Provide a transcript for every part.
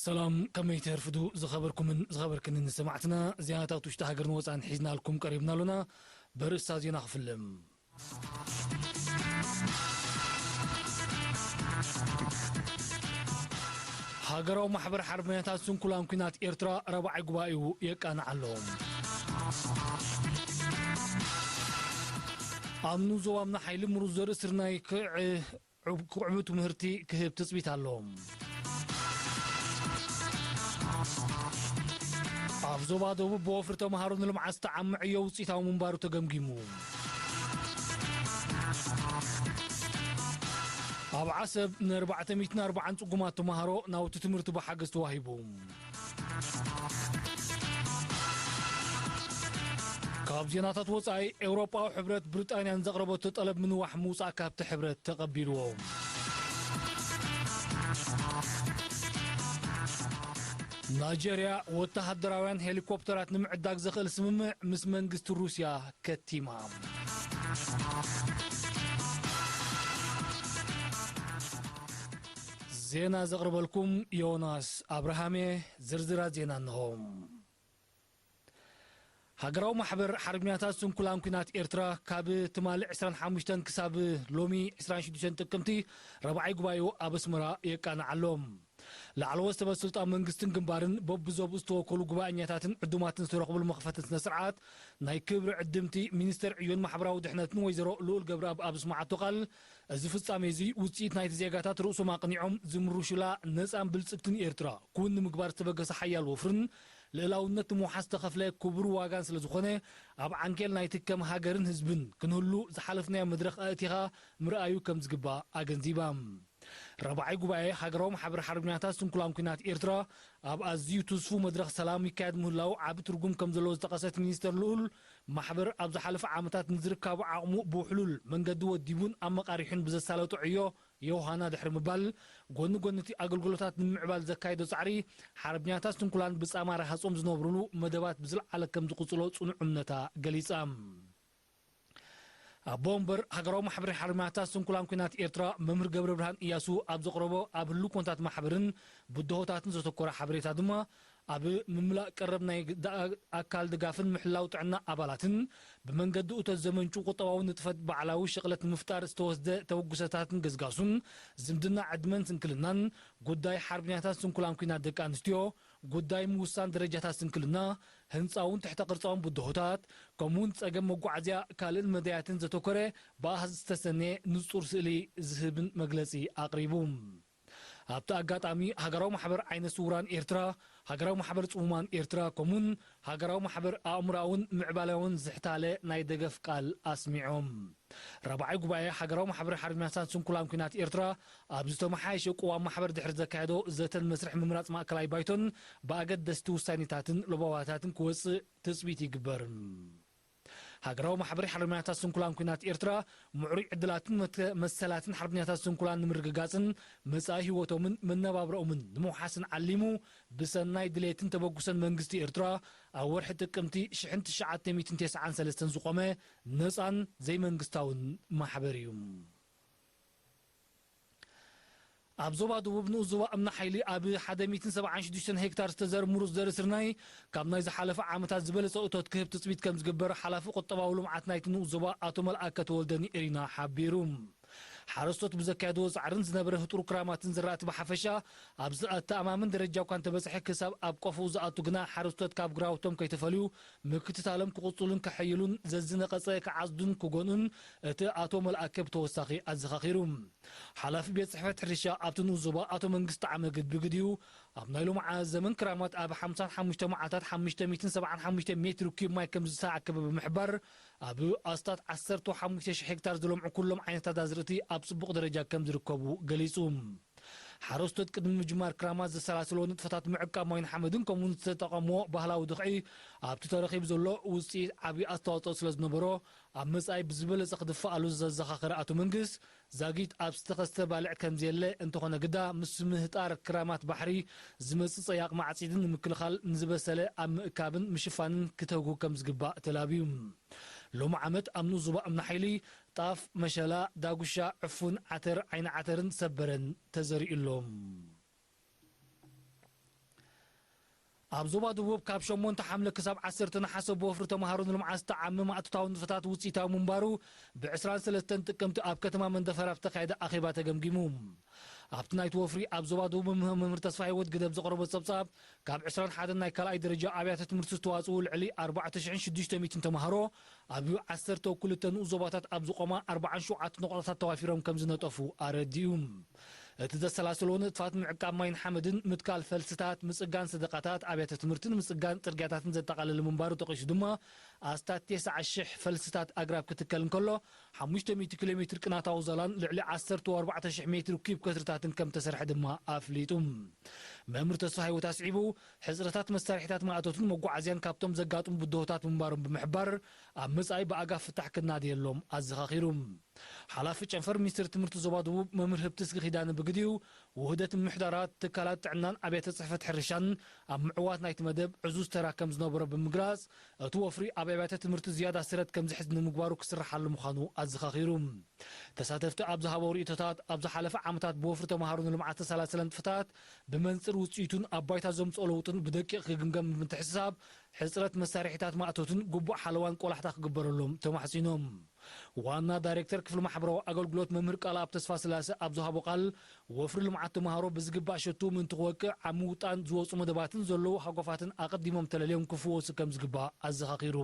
ሰላም፣ ከመይ ተርፍዱ ዝኸበርኩምን ዝኸበርክንን ሰማዕትና? ዜናታት ውሽጢ ሃገርን ወጻእን ሒዝናልኩም ቀሪብና ኣሎና። በርእስታ ዜና ክፍልም። ሃገራዊ ማሕበር ሓርበኛታት ስንኩላን ኲናት ኤርትራ ራብዓይ ጉባኤኡ የቃንዕ ኣሎ። ኣብ ንዞባምና ሓይሊ ምሩዝ ዘርኢ ስርናይ ክዕ-፣ ክዕቡ ትምህርቲ ክህብ ትጽቢት ኣሎ። ኣብ ዞባ ደቡብ ብወፍሪ ተምሃሮ ንልምዓት ዝተዓመ ዕዮ ውጽኢታዊ ምንባሩ ተገምጊሙ። ኣብ ዓሰብ ን ኣርባዕተ ሚእትን ኣርባዓን ጽጉማት ተምሃሮ ናውቲ ትምህርቲ ብሓገዝ ተዋሂቡ። ካብ ዜናታት ወጻኢ፣ ኤውሮጳዊ ሕብረት ብሪጣንያን ዘቕረበቶ ጠለብ ምንዋሕ ምውጻእ ካብቲ ሕብረት ተቐቢልዎ። ናይጀርያ ወተሃደራውያን ሄሊኮፕተራት ንምዕዳግ ዘኽእል ስምምዕ ምስ መንግስቲ ሩስያ ከቲማ። ዜና ዘቕርበልኩም ዮናስ ኣብርሃም'የ። ዝርዝራት ዜና እንሆ። ሃገራዊ ማሕበር ሓርበኛታት ስንኩላን ኲናት ኤርትራ ካብ ትማሊ ዕስራን ሓሙሽተን ክሳብ ሎሚ ዕስራን ሽዱሽተን ጥቅምቲ ራብዓይ ጉባኤኡ ኣብ ኣስመራ የቃንዕ ኣሎ። ላዕለዎት ሰበ ስልጣን መንግስትን ግንባርን በብዞብኡ ዝተወከሉ ጉባኤኛታትን ዕዱማትን ዝተረኽብሉ መኽፈቲ ስነ ስርዓት ናይ ክብሪ ዕድምቲ ሚኒስተር ዕዮን ማሕበራዊ ድሕነትን ወይዘሮ ልኡል ገብረኣብ ኣብ ዝስማዓቶ ቃል፣ እዚ ፍጻሜ እዚ ውጽኢት ናይቲ ዜጋታት ርእሶም ኣቕኒዖም ዝምርሹላ ነጻን ብልጽግትን ኤርትራ ክውን ንምግባር ዝተበገሰ ሓያል ወፍርን ልእላውነት ንምውሓስ ዝተኸፍለ ክቡር ዋጋን ስለ ዝኾነ፣ ኣብ ዓንኬል ናይቲ ከም ሃገርን ህዝብን ክንህሉ ዝሓለፍናዮ መድረኽ ኣእቲኻ ምርኣዩ ከም ዝግባእ ኣገንዚባ። ራብዓይ ጉባኤ ሃገራዊ ማሕበር ሓርበኛታት ስንኩላን ኲናት ኤርትራ ኣብ ኣዝዩ ትስፉው መድረኽ ሰላም ይካየድ ምህላዉ ዓቢ ትርጉም ከም ዘለዎ ዝጠቐሰት ሚኒስተር ልኡል፣ ማሕበር ኣብ ዝሓለፈ ዓመታት ንዝርካቡ ዓቕሙ ብውሕሉል መንገዲ ወዲቡን ኣመቓሪሑን ብዘሳለጦ ዕዮ የውሃና ድሕሪ ምባል፣ ጎኒ ጎኒ እቲ ኣገልግሎታት ንምምዕባል ዘካየዶ ጻዕሪ፣ ሓርበኛታት ስንኩላን ብጻማ ረሃጾም ዝነብሩሉ መደባት ብዝለዓለ ከም ዝቕጽሎ ጽኑዕ እምነታ ገሊጻ። ኣቦ ወንበር ሃገራዊ ማሕበር ሓርበኛታት ስንኩላን ኲናት ኤርትራ መምህር ገብረብርሃን እያሱ ኣብ ዘቕረቦ ኣብ ህሉው ኩነታት ማሕበርን ብድሆታትን ዘተኮረ ሓበሬታ ድማ፣ ኣብ ምምላእ ቀረብ ናይ ግ-፣ ዳ-፣ ኣካል ድጋፍን ምሕላው ጥዕና ኣባላትን ብመንገዲ እቶት ዘመንጩ ቁጠባዊ ንጥፈት ባዕላዊ ሸቕለት ንምፍጣር ዝተወስደ ተበግሶታትን ገስጋሱን ዝምድና ዕድመን ስንክልናን፣ ጉዳይ ሓርበኛታት ስንኩላን ኲናት ደቂ ኣንስትዮ፣ ጉዳይ ምውሳን ደረጃታት ስንክልና፣ ህንጻውን ትሕተ ቅርጻውን ብድሆታት፣ ከምኡውን ጸገም መጓዓዝያ ካልእን መዳያትን ዘተኮረ ብኣሃዝ ዝተሰነየ ንጹር ስእሊ ዝህብን መግለጺ ኣቕሪቡ። ኣብቲ ኣጋጣሚ ሃገራዊ ማሕበር ዓይነ ስውራን ኤርትራ፣ ሃገራዊ ማሕበር ጽሙማን ኤርትራ፣ ከምኡን ሃገራዊ ማሕበር ኣእምሮኣውን ምዕባለያውን ዝሕታለ ናይ ደገፍ ቃል ኣስሚዖም። ራብዓይ ጉባኤ ሃገራዊ ማሕበር ሓርበኛታት ስንኩላን ኲናት ኤርትራ ኣብ ዝተመሓየሸ ቅዋም ማሕበር ድሕሪ ዘካየዶ ዘተን መስርሕ ምምራጽ ማእከላይ ባይቶን ብኣገደስቲ ውሳኔታትን ለበዋታትን ክወጽእ ትጽቢት ይግበር። ሃገራዊ ማሕበር ሓርበኛታት ስንኩላን ኲናት ኤርትራ፣ ምዕሩይ ዕድላትን መተ-፣ መሰላትን ሓርበኛታት ስንኩላን ንምርግጋጽን መጻኢ ህይወቶምን መነባብሮኦምን ንምውሓስን ዓሊሙ፣ ብሰናይ ድሌትን ተበግሶን መንግስቲ ኤርትራ፣ ኣብ ወርሒ ጥቅምቲ ሽሕን ትሽዓተ ሚእትን ተስዓን ሰለስተን ዝቖመ ነጻን ዘይመንግስታውን ማሕበር እዩ። ኣብ ዞባ ደቡብ ንኡስ ዞባ እምኒ ሓይሊ ኣብ ሓደ ሚእትን ሰብዓን ሽዱሽተን ሄክታር ዝተዘር ምሩዝ ዘርኢ ስርናይ ካብ ናይ ዝሓለፈ ዓመታት ዝበለጸ እቶት ክህብ ትጽቢት ከም ዝግበር ሓላፊ ቁጠባዊ ልምዓት ናይቲ ንኡስ ዞባ ኣቶ መልኣከ ተወልደ ንኤሪና ሓቢሩ። ሓረስቶት ብዘካየድዎ ጻዕርን ዝነበረ ህጡር ክራማትን ዝራእቲ ብሓፈሻ ኣብ ዘተኣማምን ደረጃ እኳ እንተበጽሐ፣ ክሳብ ኣብ ቆፎኡ ዝኣቱ ግና ሓረስቶት ካብ ግራውቶም ከይተፈልዩ ምክትታሎም ክቕጽሉን ከሐይሉን፣ ዘዝነቐጸ ክዓጽዱን ክጎንኡን እቲ ኣቶ መልኣከ ብተወሳኺ ኣዘኻኺሩ። ሓላፊ ቤት ጽሕፈት ሕርሻ ኣብቲ ንኡስ ዞባ ኣቶ መንግስቲ ዓመግድ ብግዲኡ፣ ኣብ ናይ ሎምዓ ዘመን ክራማት ኣብ ሓምሳን ሓሙሽተ መዓልታት ሓሙሽተ ሚእትን ሰብዓን ሓሙሽተ ሜትር ኪዩብ ማይ ከም ዝተኣከበ ብምሕባር፣ ኣብ ኣስታት ዓሰርተ ሓሙሽተ ሽሕ ሄክታር ዝለምዑ ኩሎም ዓይነታት ኣዝርእቲ ኣብ ጽቡቕ ደረጃ ከም ዝርከቡ ገሊጹ። ሓረስቶት ቅድሚ ምጅማር ክራማት ዘሰላስልዎ ንጥፈታት ምዕቃብ ማይን ሓመድን ከምኡውን ዝተጠቐምዎ ባህላዊ ድኽዒ ኣብቲ ተረኺቡ ዘሎ ውጽኢት ዓቢ ኣስተዋጽኦ ስለ ዝነበሮ፣ ኣብ መጻኢ ብዝበለጸ ክድፋኣሉ ዘዘኻኸረ ኣቶ መንግስ፣ ዛጊት ኣብ ዝተኸስተ ባልዕ ከም ዘየለ፣ እንተኾነ ግዳ ምስ ምህጣር ክራማት ባሕሪ ዝመጽእ ጸያቕ ማዕጺድን ንምክልኻል ንዝበሰለ ኣብ ምእካብን ምሽፋንን ክተግሁ ከም ዝግባእ ተላብዩ። ሎሚ ዓመት ኣብ ንኡስ ዞባ እምኒ ሓይሊ ጣፍ፣ መሸላ፣ ዳጉሻ፣ ዕፉን፣ ዓተር፣ ዓይኒ ዓተርን ሰበረን ተዘሪኡ ኣሎ። ኣብ ዞባ ደቡብ ካብ ሸሞንተ ሓምለ ክሳብ ዓሰርተ ነሓሰ ብወፍሪ ተምሃሮ ንልምዓት ዝተዓመ ማእቶታዊ ንጥፈታት ውፅኢታዊ ምንባሩ ብ ዕስራን ሰለስተን ጥቅምቲ ኣብ ከተማ መንደፈራ ብተኻየደ ኣኼባ ተገምጊሙ። ኣብቲ ናይቲ ወፍሪ ኣብ ዞባ ደቡብ መምህር መምህር ተስፋ ህይወት ግደብ ዘቕረቦ ጸብጻብ፣ ካብ ዕስራን ሓደን ናይ ካልኣይ ደረጃ ኣብያተ ትምህርቲ ዝተዋጽኡ ልዕሊ ኣርባዕተ ሽሕን ሽዱሽተ ሚእትን ተምሃሮ ኣብ ዓሰርተ ክልተ ንኡስ ዞባታት ኣብ ዝቖማ ኣርባዓን ሸውዓተን ነቑጣታት ተዋፊሮም ከም ዝነጠፉ ኣረዲኡ። እቲ ዘሰላሰሎ ንጥፋት ምዕቃብ ማይን ሓመድን፣ ምትካል ፈልስታት፣ ምጽጋን ሰደቓታት ኣብያተ ትምህርትን ምጽጋን ጽርግያታትን ዘጠቓለለ ምንባሩ ጠቒሱ ድማ፣ ኣስታት ተስዓ ሽሕ ፈልስታት ኣግራብ ክትከል እንከሎ፣ ሓሙሽተ ሚእቲ ኪሎ ሜትር ቅናታዊ ዛላን ልዕሊ ዓሰርተ ኣርባዕተ ሽሕ ሜትር ኪዩብ ከትርታትን ከም ተሰርሐ ድማ ኣፍሊጡ። መምህር ተስፋ ህይወት ኣስዒቡ፣ ሕጽረታት መሳርሒታት ማእቶትን መጓዓዝያን ካብቶም ዘጋጥሙ ብድሆታት ምንባሮም ብምሕባር፣ ኣብ መጻኢ ብኣጋ ፍታሕ ክናደየሎም ኣዘኻኺሩ። ሓላፊ ጨንፈር ሚኒስትሪ ትምህርቲ ዞባ ደቡብ መምህር ህብትስጊ ኪዳነ ብግዲኡ፣ ውህደት ምምሕዳራት፣ ትካላት ጥዕናን ኣብያተ ጽሕፈት ሕርሻን ኣብ ምዕዋት ናይቲ መደብ ዕዙዝ ተራ ከም ዝነበሮ ብምግላጽ፣ እቲ ወፍሪ ኣብ ኣብያተ ትምህርቲ ዝያዳ ስረት ከም ዝሕዝ ንምግባሩ ክስርሓሉ ምዃኑ ኣዘኻኺሩ። ተሳተፍቲ ኣብ ዝሃበው ርእይቶታት፣ ኣብ ዝሓለፈ ዓመታት ብወፍሪ ተምሃሮ ንልምዓት ዝተሰላሰለ ንጥፈታት ብመንጽር ውጽኢቱን ኣብ ባይታ ዘምጽኦ ለውጥን ብደቂቕ ክግምገም ብምትሕስሳብ፣ ሕጽረት መሳርሒታት ማእቶትን ግቡእ ሓለዋን ቆላሕታ ክግበረሎም ተማሕጺኖም። ዋና ዳይሬክተር ክፍሊ ማሕበራዊ ኣገልግሎት መምህር ቃልኣብ ተስፋ ስላሴ ኣብ ዝሃቦ ቃል፣ ወፍሪ ልምዓት ተምሃሮ ብዝግባእ ሸቱ ምእንቲ ክወቅዕ ኣብ ምውጣን ዝወጹ መደባትን ዘለዉ ሃጓፋትን ኣቐዲሞም ተለልዮም ክፍወሱ ከም ዝግባእ ኣዘኻኺሩ።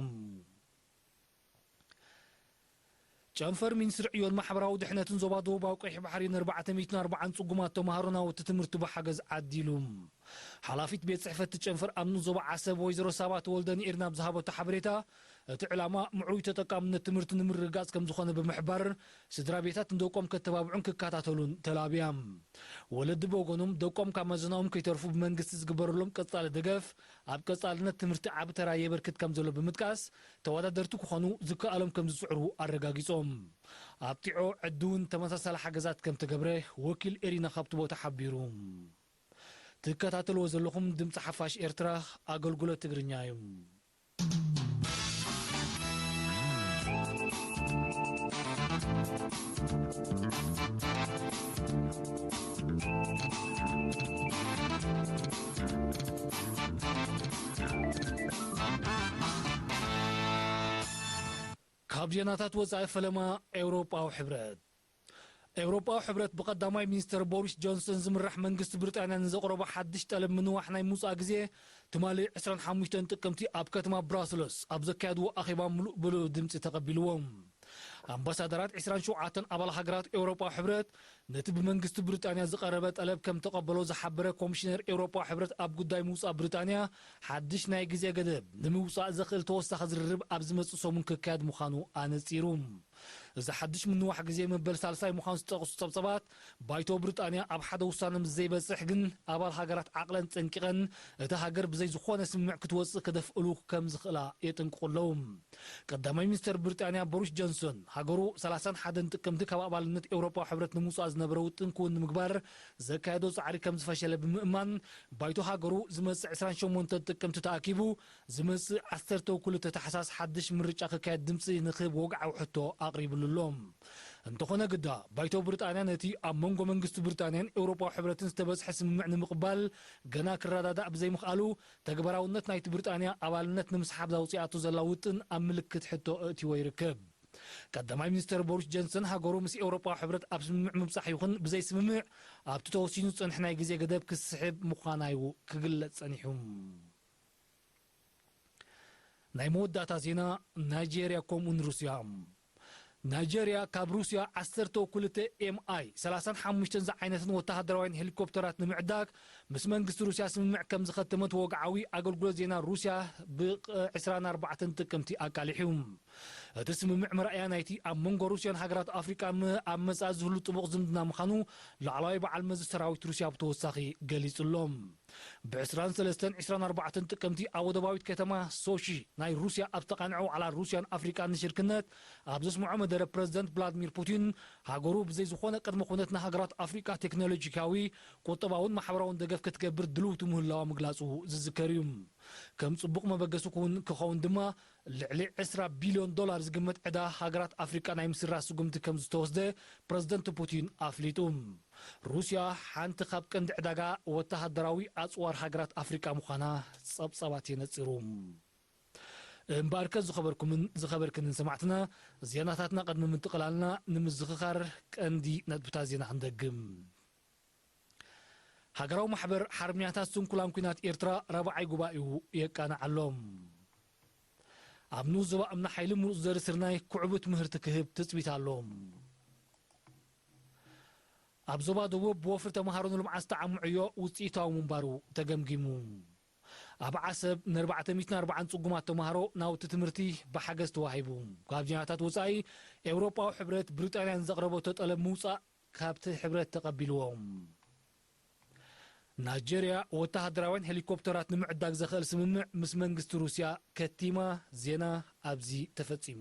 ጨንፈር ሚኒስትሪ ዕዮን ማሕበራዊ ድሕነትን ዞባ ደቡባዊ ቀይሕ ባሕሪ ንኣርባዕተ ሚእትን ኣርባዓን ጽጉማት ተምሃሮ ናውቲ ትምህርቲ ብሓገዝ ዓዲሉ። ሓላፊት ቤት ጽሕፈት እቲ ጨንፈር ኣብ ንኡስ ዞባ ዓሰብ ወይዘሮ ሳባ ተወልደ ንኤሪና ኣብ ዝሃበቶ ሓበሬታ፣ እቲ ዕላማ ምዕሩይ ተጠቃምነት ትምህርቲ ንምርግጋጽ ከም ዝኾነ ብምሕባር፣ ስድራ ቤታት ንደቆም ከተባብዑን ክከታተሉን ተላብያ። ወለዲ ብወገኖም ደቆም ካብ መዘናኦም ከይተርፉ ብመንግስቲ ዝግበረሎም ቀጻሊ ደገፍ ኣብ ቀጻልነት ትምህርቲ ዓቢ ተራ የበርክት ከም ዘሎ ብምጥቃስ፣ ተወዳደርቲ ክኾኑ ዝከኣሎም ከም ዝጽዕሩ ኣረጋጊጾም። ኣብ ጢዖ ዕዲ እውን ተመሳሳሊ ሓገዛት ከም ተገብረ ወኪል ኤሪና ካብቲ ቦታ ሓቢሩ። ትከታተልዎ ዘለኹም ድምፂ ሓፋሽ ኤርትራ ኣገልግሎት ትግርኛ እዩ። ካብ ዜናታት ወጻኢ ፈለማ ኤውሮጳዊ ሕብረት። ኤውሮጳዊ ሕብረት ብቐዳማይ ሚኒስተር ቦሪስ ጆንሰን ዝምራሕ መንግስቲ ብሪጣንያ ንዘቕረቦ ሓድሽ ጠለብ ምንዋሕ ናይ ምውጻእ ግዜ ትማሊ ዕስራን ሓሙሽተን ጥቅምቲ ኣብ ከተማ ብራስለስ ኣብ ዘካየድዎ ኣኼባ ምሉእ ብምሉእ ድምጺ ተቐቢልዎ። ኣምባሳደራት ዕስራን ሸውዓተን ኣባል ሃገራት ኤውሮጳዊ ሕብረት ነቲ ብመንግስቲ ብሪጣንያ ዝቐረበ ጠለብ ከም ተቐበሎ ዝሓበረ ኮሚሽነር ኤውሮጳዊ ሕብረት ኣብ ጉዳይ ምውጻእ ብሪጣንያ ሓድሽ ናይ ግዜ ገደብ ንምውጻእ ዘኽእል ተወሳኺ ዝርርብ ኣብ ዝመጽእ ሰሙን ክካየድ ምዃኑ ኣነጺሩ። እዚ ሓድሽ ምንዋሕ ግዜ መበል ሳልሳይ ምዃኑ ዝጠቕሱ ጸብጸባት፣ ባይቶ ብሪጣንያ ኣብ ሓደ ውሳነ ምስ ዘይበጽሕ ግን ኣባል ሃገራት ዓቕለን ጸንቂቐን እታ ሃገር ብዘይ ዝኾነ ስምምዕ ክትወጽእ ክደፍእሉ ከም ዝኽእላ የጠንቅቑ ኣለዉ። ቀዳማይ ሚኒስተር ብሪጣንያ ቦሪስ ጆንሶን፣ ሃገሩ ሰላሳን ሓደን ጥቅምቲ ካብ ኣባልነት ኤውሮጳዊ ሕብረት ንምውጻእ ዝነበረ ውጥን ክውን ንምግባር ዘካየዶ ጻዕሪ ከም ዝፈሸለ ብምእማን፣ ባይቶ ሃገሩ ዝመጽእ ዕስራን ሸሞንተን ጥቅምቲ ተኣኪቡ፣ ዝመጽእ ዓሰርተ ክልተ ታሕሳስ ሓድሽ ምርጫ ክካየድ ድምጺ ንክህብ ወግዓዊ ሕቶ ኣቕሪብሉ ኣሎ። እንተኾነ ግዳ፣ ባይቶ ብሪጣንያ ነቲ ኣብ መንጎ መንግስቲ ብሪጣንያን ኤውሮጳዊ ሕብረትን ዝተበጽሐ ስምምዕ ንምቕባል ገና ክረዳዳእ ብዘይምኽኣሉ፣ ተግባራውነት ናይቲ ብሪጣንያ ኣባልነት ንምስሓብ ዘውጽኣቶ ዘላ ውጥን ኣብ ምልክት ሕቶ ኣእትይዎ ይርከብ። ቀዳማይ ሚኒስተር ቦሪስ ጆንሰን፣ ሃገሩ ምስ ኤውሮጳዊ ሕብረት ኣብ ስምምዕ ምብጻሕ ይኹን ብዘይ ስምምዕ፣ ኣብቲ ተወሲኑ ዝጸንሐ ናይ ግዜ ገደብ ክስሕብ ምዃና እዩ ክግለጽ ጸኒሑ። ናይ መወዳእታ ዜና፣ ናይጄርያ ከምኡውን ሩስያ። ናይጄርያ ካብ ሩስያ ዓሰርተ ክልተ ኤም ኣይ ሰላሳን ሓሙሽተን ዝዓይነትን ወተሃደራውያን ሄሊኮፕተራት ንምዕዳግ ምስ መንግስቲ ሩስያ ስምምዕ ከም ዝኸተመት ወግዓዊ ኣገልግሎት ዜና ሩስያ ብ ዕስራን ኣርባዕተን ጥቅምቲ ኣቃሊሑ። እቲ ስምምዕ መርኣያ ናይቲ ኣብ መንጎ ሩስያን ሃገራት ኣፍሪቃ ም-፣ ኣብ መጻኢ ዝህሉ ጥቡቕ ዝምድና ምዃኑ ላዕለዋይ በዓል መዚ ሰራዊት ሩስያ ብተወሳኺ ገሊጹ ኣሎ። ብ ዕስራን ሰለስተን ዕስራን ኣርባዕተን ጥቅምቲ ኣብ ወደባዊት ከተማ ሶሺ ናይ ሩስያ ኣብ ዝተቓንዐ ዋዕላ ሩስያን ኣፍሪቃን ንሽርክነት ኣብ ዘስምዖ ዝደረ ፕረዚደንት ቭላድሚር ፑቲን፣ ሃገሩ ብዘይ ዝኾነ ቅድመ ኩነት ንሃገራት ኣፍሪቃ ቴክኖሎጂካዊ፣ ቁጠባውን ማሕበራውን ደገፍ ክትገብር ድልውቲ ምህላዋ ምግላጹ ዝዝከር እዩ። ከም ጽቡቕ መበገሲ ክውን-፣ ክኸውን ድማ፣ ልዕሊ ዕስራ ቢልዮን ዶላር ዝግመት ዕዳ ሃገራት ኣፍሪቃ ናይ ምስራዝ ስጉምቲ ከም ዝተወስደ ፕረዚደንት ፑቲን ኣፍሊጡ። ሩስያ ሓንቲ ካብ ቀንዲ ዕዳጋ ወተሃደራዊ ኣጽዋር ሃገራት ኣፍሪቃ ምዃና ጸብጻባት የነጽሩ። እምበኣርከ ዝኸበርኩምን ዝኸበርክንን ሰማዕትና፣ ዜናታትና ቅድሚ ምጥቕላልና ንምዝኽኻር ቀንዲ ነጥብታት ዜና ክንደግም። ሃገራዊ ማሕበር ሓርበኛታት ስንኩላን ኲናት ኤርትራ ራብዓይ ጉባኤኡ የቃንዕ ኣሎ። ኣብ ንኡስ ዞባ እምኒ ሓይሊ ምሩፅ ዘርኢ ስርናይ ክዕቡት ምህርቲ ክህብ ትፅቢት ኣሎ። ኣብ ዞባ ደቡብ ብወፍሪ ተምሃሮ ንልምዓት ዝተዓምዑ ዕዮ ውፅኢታዊ ምንባሩ ተገምጊሙ። ኣብ ዓሰብ ንኣርባዕተ ሚእትን ኣርባዓን ፅጉማት ተምሃሮ ናውቲ ትምህርቲ ብሓገዝ ተዋሂቡ። ካብ ዜናታት ወፃኢ፣ ኤውሮጳዊ ሕብረት ብሪጣንያ ንዘቕረበቶ ጠለብ ምውፃእ ካብቲ ሕብረት ተቐቢልዎ። ናይጀርያ ወተሃደራውያን ሄሊኮፕተራት ንምዕዳግ ዘኽእል ስምምዕ ምስ መንግስቲ ሩስያ ከቲማ። ዜና ኣብዚ ተፈጺሙ።